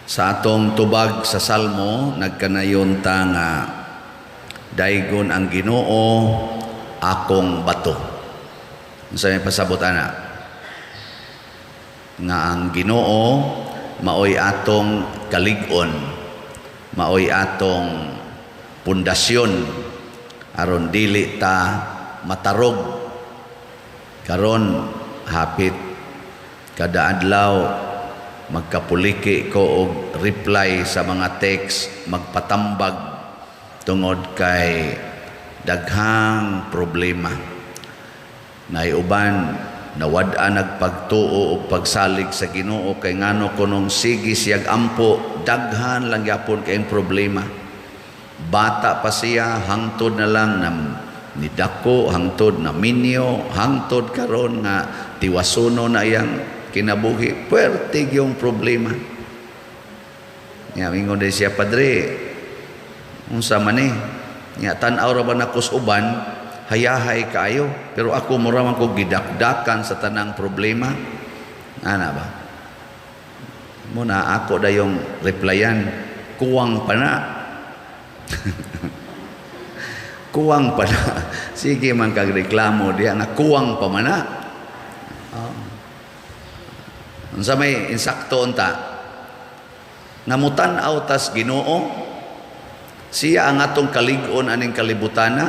Sa atong tubag sa Salmo, nagkanayon ta nga daygon ang Ginoo, akong bato. Unsa may pasabot ana? Nga ang Ginoo maoy atong kalig-on, maoy atong pundasyon aron dili ta matarog. Karon hapit kada adlaw magkapuliki ko og reply sa mga text, magpatambag tungod kay daghang problema. Nay uban nawad-an nagpagtuo og pagsalig sa Ginoo kay ngano kunong sige siyag ampo, daghan lang gyapon kayong problema. Bata pa siya hangtod na lang na nidako, hangtod na minyo, hangtod karon nga tiwasuno na iyang kinabuhi, puwerte yung problema. Nya mingon din siya, "Padre, unsa man ni?" Nya tan-aw ra ba nako sa uban, hayahay kaayo, pero ako mura man ko gidakdakan sa tanang problema. Ana ba? Muna ako dayong replyan, kuwang pa na. Kuwang pa na. Sige man kag reklamo diya nga kuwang pa man na. Oh. Unsa may insakto unta? Nga mutan-aw tas Ginoo, siya ang atong kalig-on aning kalibutana.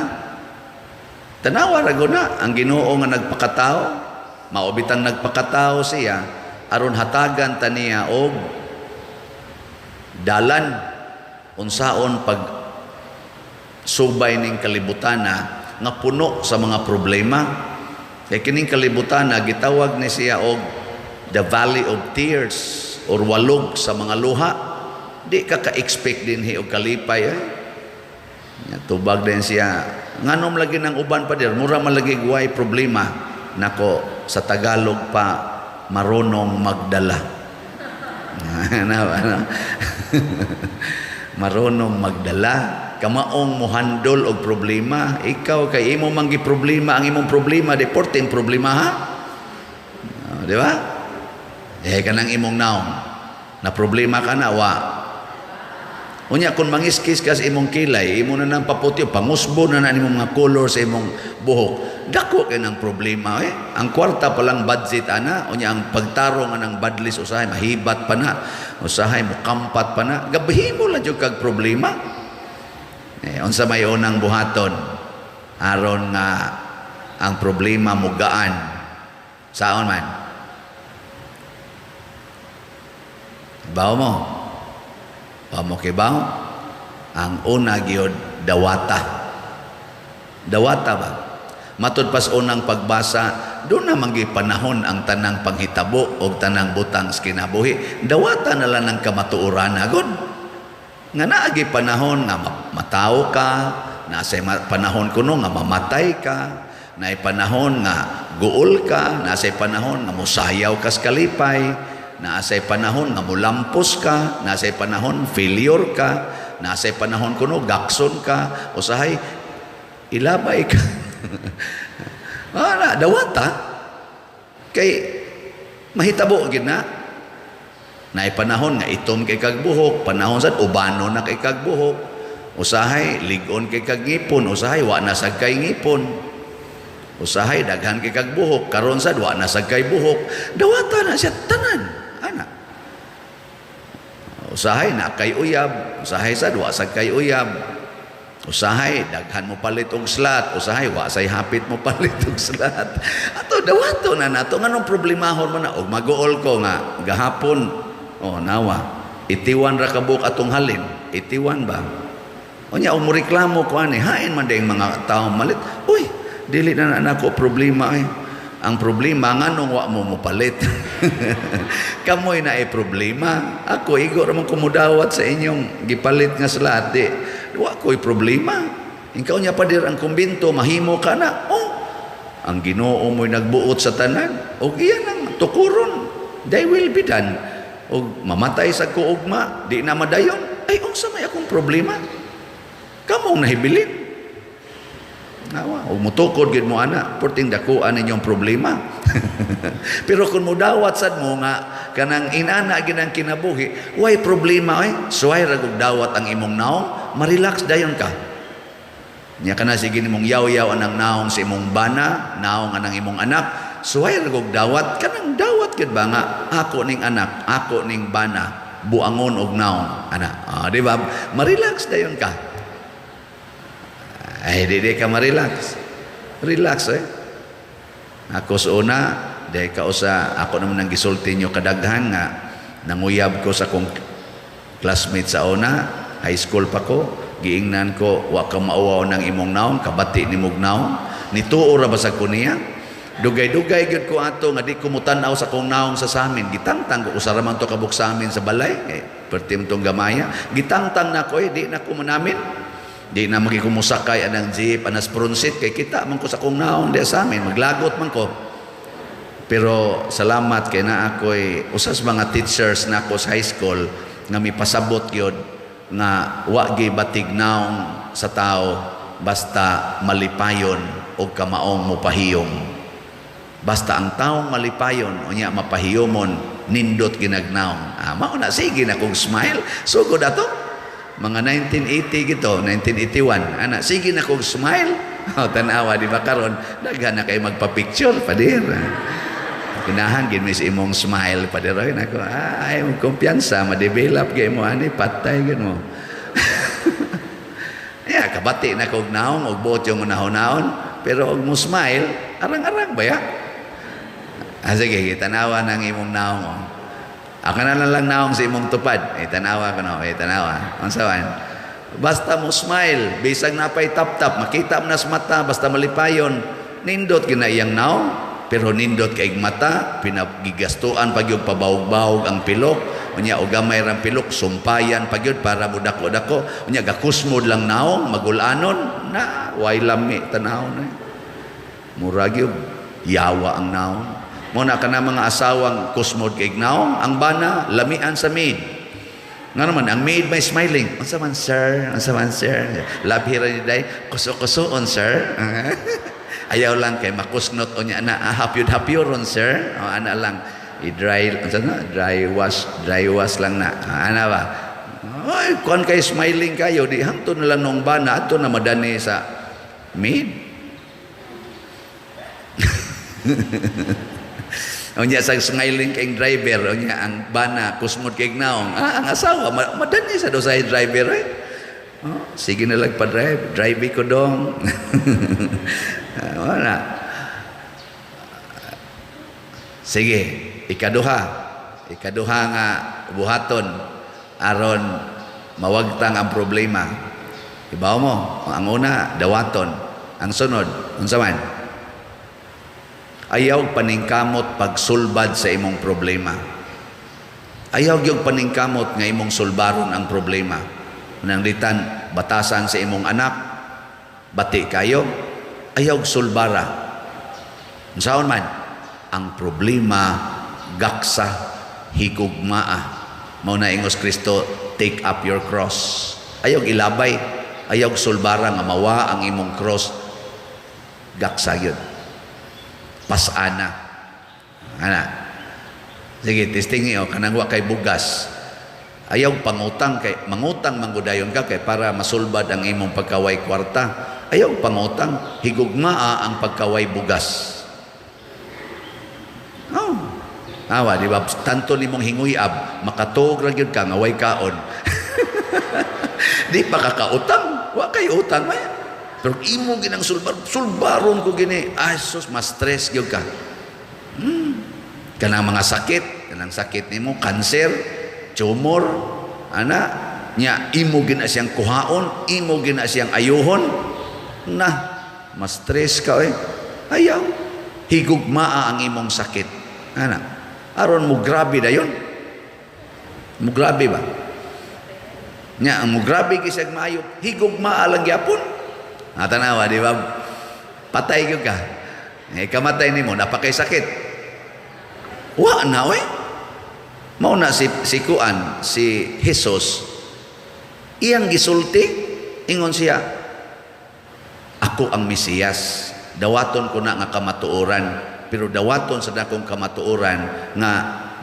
Tanawa ra na ang Ginoo nga nagpakatao, mao bitang nagpakatao siya aron hatagan ta niya og dalan unsaon pag subay ning kalibutana nga puno sa mga problema. Kay kining kalibutana gitawag ni siya og the valley of tears or walog sa mga luha. Di ka ka-expect din og kalipay eh. Ya, tubag din siya. Nganom lagi ng uban pa dir, mura man lagi guway problema. Nako, sa Tagalog pa, marunong magdala. Na, ano? Marunong magdala. Kamaong muhandol og problema. Ikaw kay imo man problema ang imong problema, di porting problema ha? Oh, di ba? Eh kanang imong naong. Na problema ka na wa. Unya kung mangiskis ka sa imong kilay, imo na nang paputi, pangusbo na na imong mga color sa imong buhok. Dako kay ng problema eh. Ang kwarta pa lang budget ana, unya ang pagtarong anang badlis usahay mahibat pa na, usahay mukampat pa na. Gabhimo lang jud kag problema. Eh, unsa may unang buhaton aron nga ang problema mugaan? Saon man? Bawo mo? Pamo kibaw? Ang una gyud, dawata. Dawata ba? Matud pas unang pagbasa, doon na manggi panahon ang tanang panghitabo o tanang butang sa kinabuhi. Dawata na lang ng kamatuoran agod. Nga naagi panahon nga matawo ka, nasa panahon kuno nga mamatay ka, naay panahon nga guol ka, nasa panahon nga musayaw ka sa kalipay, naasay panahon nga mulampos ka, naasay panahon failure ka, naasay panahon kuno gakson ka, usahay ilabay ka. Ana, dawata kay mahitabo gid na. Naay panahon nga itom kay kag buhok, panahon sad ubano na kay kag buhok. Usahay lig-on kay kag ngipon, usahay wa na sad kay ngipon. Usahay daghan kay kag buhok, karon sad wa na sad kay buhok. Dawata na siya tanan. Ana. Usahay na kay uyab, usahay sad wa sad kay uyab. Usahay daghan mo palit og slat, usahay wa say hapit mo palit og slat. Ato dawato na nato nganong problemahon man na og maguol ko nga gahapon, oh nawa 81 ra ka buok atong halin, 81 ba? Unya og moreklamo ko ani, hain man dayong mga tao malit. Uy, dili na na nako problema eh. Ang problema nganong wa mo mopalit. Kamoy na ay problema. Ako igo ra man kumudawat sa inyong gipalit nga slat di. Wa ko'y problema. Ikaw niya pa dir ang kumbinto mahimo ka na. Oh, ang Ginoo mo'y nagbuot sa tanan. Og iyan ang tukuron. They will be done. Og mamatay sa kuugma, di na madayon. Ay, unsa may akong problema? Kamong nahibilin. Nawa, og mutukod gid mo ana, porting dakuan ninyong problema. Pero kung mudawat sad mo nga kanang inana ginang kinabuhi, way problema oy. Suway ra gug dawat ang imong naong, ma-relax dayon ka. Nya kana sige nimong yaw-yaw anang naong sa imong bana, naong anang imong anak, suway ra gug dawat, kanang dawat gyud ba nga ako ning anak, ako ning bana, buangon og naong ana. Ah, di ba? Ma-relax dayon ka. Ay, di ka ma-relax. Relax eh. Ako sa una, dahil kausa, ako naman ang gisulti nyo kadaghan nga nanguyab ko sa kong classmate sa una, high school pa ko, giingnan ko, wa ka mauwaw ng imong naong, kabati ni mong naong, nituo ra ba sa ko niya? Dugay-dugay gyud ko ato nga di ko mutan-aw sa kong naong sa samin. Gitangtang ko usa ra man to kabuk sa amin sa balay, eh, perti man tong gamaya. Gitangtang na ko eh, di na ko manamin. Di na magikumusakay anang jeep, anas front seat, kay kita man ko sa kong naong di sa amin, maglagot man ko. Pero salamat kay na ako'y usas mga teachers na ako sa high school nga mipasabot gyud nga wa gi batig naong sa tao basta malipayon og kamaong mopahiyom. Basta ang taong malipayon unya mapahiyomon, nindot ginagnaong. Ah, mao na, sige na kong smile. Sugod ato mga 1980 gito, 1981. Ana, sige na kong smile. Oh, tanawa, di ba karon daghan na kay magpa-picture, pader. Kinahan gid mi sa imong smile, pader. Oy, nako, ay mo kumpiyansa, ma-develop gyud mo ani, patay gyud mo. Ya, kabati na kog naong og buot yung unahon-nahon, pero og mo smile, arang-arang ba ya? Ah, sige, tanawa ng imong naong. Oh. Ako na lang naong sa imong tupad. Eh, tanawa ko no, eh, tanawa. Unsa man? Basta mo smile, bisag napay tap-tap, makita mo na sa mata, basta malipayon, nindot gina iyang naong, pero nindot kay mata, pinagigastuan pag yung pabawog-bawog ang pilok, unya og gamay rang pilok, sumpayan pag yun para mo dako-dako, unya gakusmod lang naong, magulanon, na, way lami, tanaw na. Murag yun, yawa ang naong. Muna ka na mga asawang kusmod kay naong, ang bana, lamian sa maid. Nga naman, ang maid may smiling. Unsa man, sir? Unsa man, sir? Labi ra ni day. Kuso-kusoon, sir. Ayaw lang kay makusnot o niya na, ah, hapyod-hapyoron, sir. O, ana lang. I-dry, unsa na? Dry wash lang na. Ah, ana ba? Ay, kuan kay smiling kayo, di hangtod na lang nung bana, ato na madani sa maid. Unya sa smiling kay driver, unya ang bana kusmod kay naong. Ah, ang asawa madani sa do sa driver eh. Oh, sige na lang pa-drive, drive ko dong. Ah, wala. Sige, ikaduha. Ikaduha nga buhaton aron mawagtang ang problema. Ibaw mo, ang una dawaton, ang sunod unsa man? Ayaw paningkamot pagsulbad sa imong problema. Ayaw gyud paningkamot nga imong sulbaron ang problema. Nanglitan batasan sa imong anak, bati kayo, ayaw sulbara. Unsaon man? Ang problema gaksa higugmaa. Mao na ingos Kristo, take up your cross. Ayaw ilabay, ayaw sulbara nga mawa ang imong cross, gaksa gyud. Pasana. Ana. Sige, testing niyo kanang wa kay bugas. Ayaw pangutang kay mangutang manggudayon ka kay para masulbad ang imong pagkaway kwarta. Ayaw pangutang, higugmaa ang pagkaway bugas. Oh. Awa, di ba? Tanto nimong hinguyab, makatuog ra gyud ka nga way kaon. Di pa kakautang, wa kay utang may. Pero imo ginang sulbar, sulbaron ko gini. Ay sus, mas stress gyud ka. Kanang mga sakit, kanang sakit nimo, kanser, tumor, ana, nya imo gina siyang kuhaon, imo gina siyang ayuhon, na mas stress ka eh. Ayaw, higugmaa ang imong sakit. Ana, aron mo grabe dayon. Mo grabe ba? Nya ang mo grabe kisag maayo, higugmaa lang gyapon. Ah, tanawa, di ba? Patay gyud ka. Eh, kamatay nimo, napakay sakit. Wa na, oy. Mao na si Kuan, si Jesus, iyang gisulti, ingon siya, ako ang Mesiyas, dawaton ko na nga kamatuoran. Pero dawaton sa dakong kamatuoran nga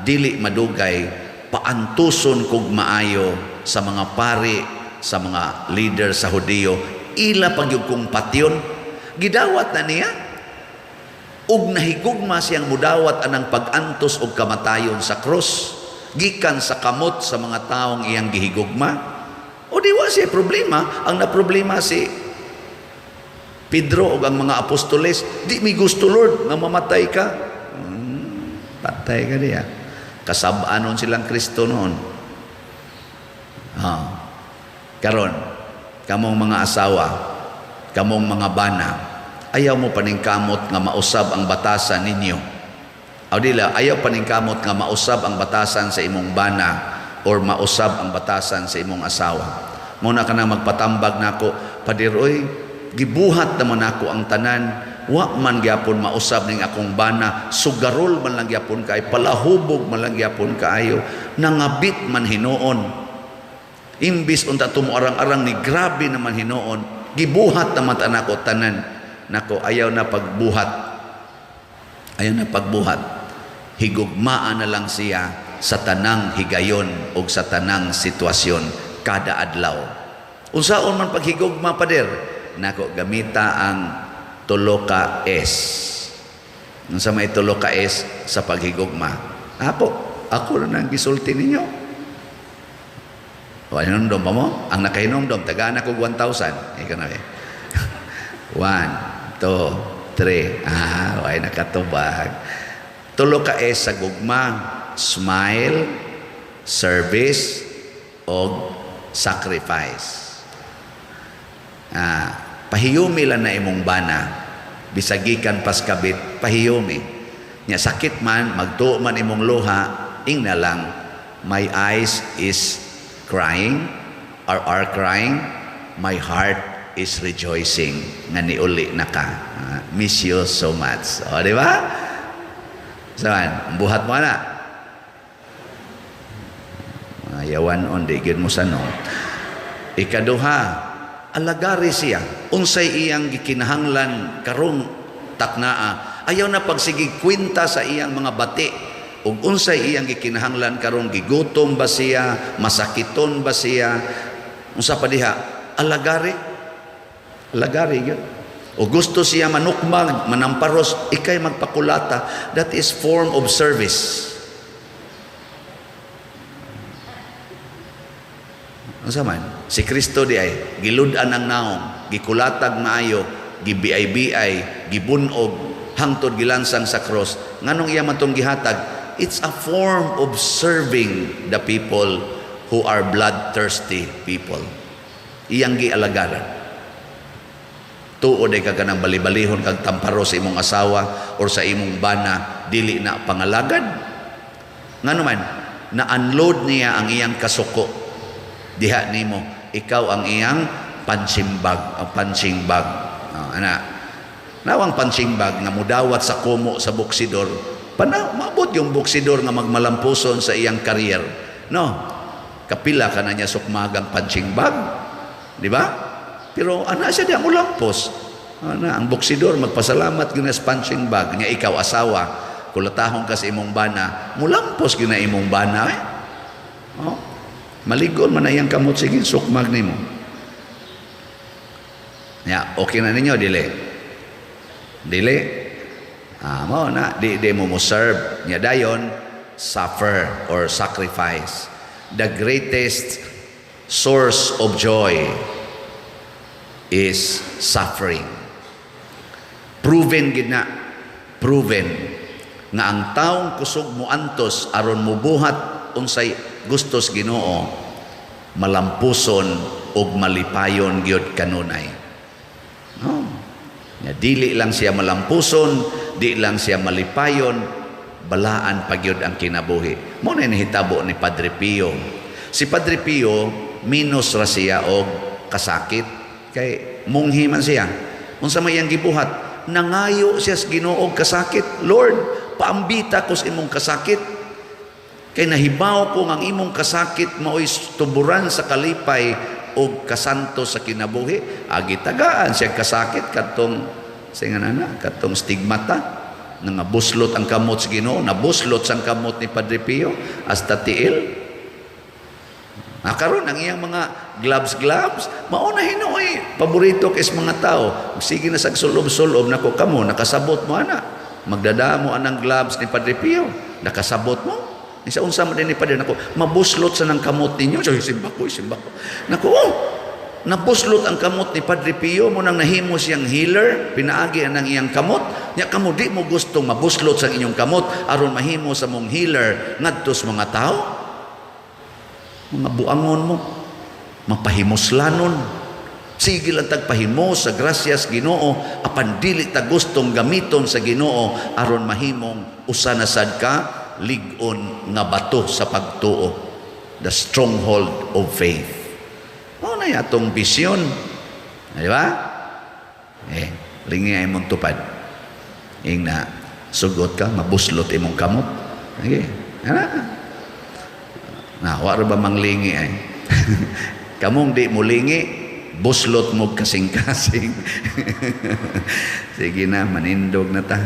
dili madugay, paantuson kog maayo sa mga pari, sa mga leader sa Hudiyo, ila pagyud kong patyon. Gidawat na niya ug nahigugma siyang mudawat anang pag-antos og kamatayon sa krus gikan sa kamot sa mga taong iyang gihigugma. O di wa siya problema. Ang naproblema si Pedro ug ang mga apostoles. "Di mi gusto, Lord, nga mamatay ka." Patay ka diya. Kasab-anon silang Kristo noon. Ha. Karon, kamong mga asawa, kamong mga bana, ayaw mo paningkamot nga mausab ang batasan ninyo. O dila, ayaw paningkamot nga mausab ang batasan sa imong bana or mausab ang batasan sa imong asawa. Muna ka na magpatambag nako, "Pader oy, gibuhat naman ako ang tanan, wa man gyapon mausab ning akong bana, sugarol man lang gyapon kay, palahubog man lang gyapon kaayo, nangabit man hinuon. Imbis unta tumuarang-arang ni grabe naman hinuon, gibuhat naman ta nako tanan." Nako, ayaw na pagbuhat. Ayaw na pagbuhat. Higugmaan na lang siya sa tanang higayon o sa tanang sitwasyon kada adlaw. Unsaon man paghigugma, pader? Nako, gamita ang tulo ka S. Unsa may tulo ka S sa paghigugma? Ako, ako na nang gisulti ninyo. O, hinumdom pa mo? Ang nakahinumdom, tagaan ako 1,000. Ikaw na eh. One, two, three. Ah, way nakatubag. Tulo ka S sa gugma: smile, service, o sacrifice. Ah, pahiyumi lang na imong bana. Bisag gikan pas kabit, pahiyumi. Nya sakit man, magtuo man imong luha, ingna lang, "My eyes is crying or are crying, my heart is rejoicing nga niuli na ka. Ah, miss you so much." O, di ba? Saan? Buhat mo na. Ayawan on, di gyud mo sanong. Ikaduha, alagari siya. Unsay iyang gikinahanglan karong taknaa. Ayaw na pagsigig kwenta sa iyang mga bati. Ug unsay iyang gikinahanglan karong, gigutom ba siya, masakiton ba siya, unsa pa diha, alagari. Alagari gyud. O gusto siya manukmag, manamparos, ikay magpakulata. That is form of service. Unsa man? Si Kristo di ay gilud-an ang naong, gikulatag maayo, gibiay-biay, gibunog, hangtod gilansang sa cross. Nganong iya man tong gihatag? It's a form of serving the people who are bloodthirsty people. Iyang gialagaran. Tuod ay ka kanang balibalihon kag tamparo sa imong asawa or sa imong bana, dili na pangalagad. Ngano man, na-unload niya ang iyang kasuko diha nimo. Ikaw ang iyang punching bag, ang punching bag. Oh, ana. Nawang punching bag nga mudawat sa kumo sa boksidor, pana maabot yung boksidor nga magmalampuson sa iyang career. No. Kapila ka na niya sukmagang punching bag. Di ba? Pero ana siya diya mulampos. Ana, ang boksidor magpasalamat gyud sa punching bag. Nya ikaw asawa, kulatahon ka sa imong bana, mulampos gyud na imong bana eh. Oh. Maligon man na iyang kamot, sige sukmag nimo. Ya, okay na ninyo dili? Dili. Ah, mo na di di mo mo serve nya, dayon suffer or sacrifice. The greatest source of joy is suffering. Proven gid na, proven nga ang taong kusog moantos aron mobuhat unsay gustos Ginoo, malampuson ug malipayon gyud kanunay. No. Nya dili lang siya malampuson, di lang siya malipayon, balaan pa gyud ang kinabuhi. Mo na nahitabo ni Padre Pio. Si Padre Pio minus ra siya og kasakit kay munghi man siya. Unsa may iyang gibuhat? Nangayo siya sa Ginoo og kasakit. "Lord, paambita ko sa imong kasakit. Kay nahibaw ko nga ang imong kasakit mao'y tuburan sa kalipay og kasanto sa kinabuhi." Agi tagaan siya kasakit kadtong sa nga na katong stigmata. Nangabuslot ang kamot sa Ginoo, nabuslot sang kamot ni Padre Pio hasta tiil. Ah, karon ang iyang mga gloves gloves, mao na hinuoy paborito kay sa mga tao. Sige na sa sulob-sulob nako kamo, nakasabot mo ana. Magdadamo anang gloves ni Padre Pio, nakasabot mo. Isa unsa man din ni Padre nako, mabuslot sa nang kamot ninyo. So simba ko, simba ko. Nako, oh, nabuslot ang kamot ni Padre Pio mo nang nahimo siyang healer, pinaagi ang iyang kamot. Nya kamo di mo gustong mabuslot sa inyong kamot aron mahimo sa mong healer ngadto sa mga tao? Mga buangon mo, mapahimuslanon. Sige lang tagpahimos sa grasyas Ginoo, apan dili ta gustong gamiton sa Ginoo aron mahimong usa na sad ka lig-on nga bato sa pagtuo, the stronghold of faith. Mao na atong bisyon, di ba? Eh, lingi ay mong tupad. Ing na sugot ka, mabuslot imong kamot. Okay. Ana. Na, wa ra ba manglingi ay? Kamong di mo lingi, buslot mo kasing-kasing. Sige na, manindog na ta.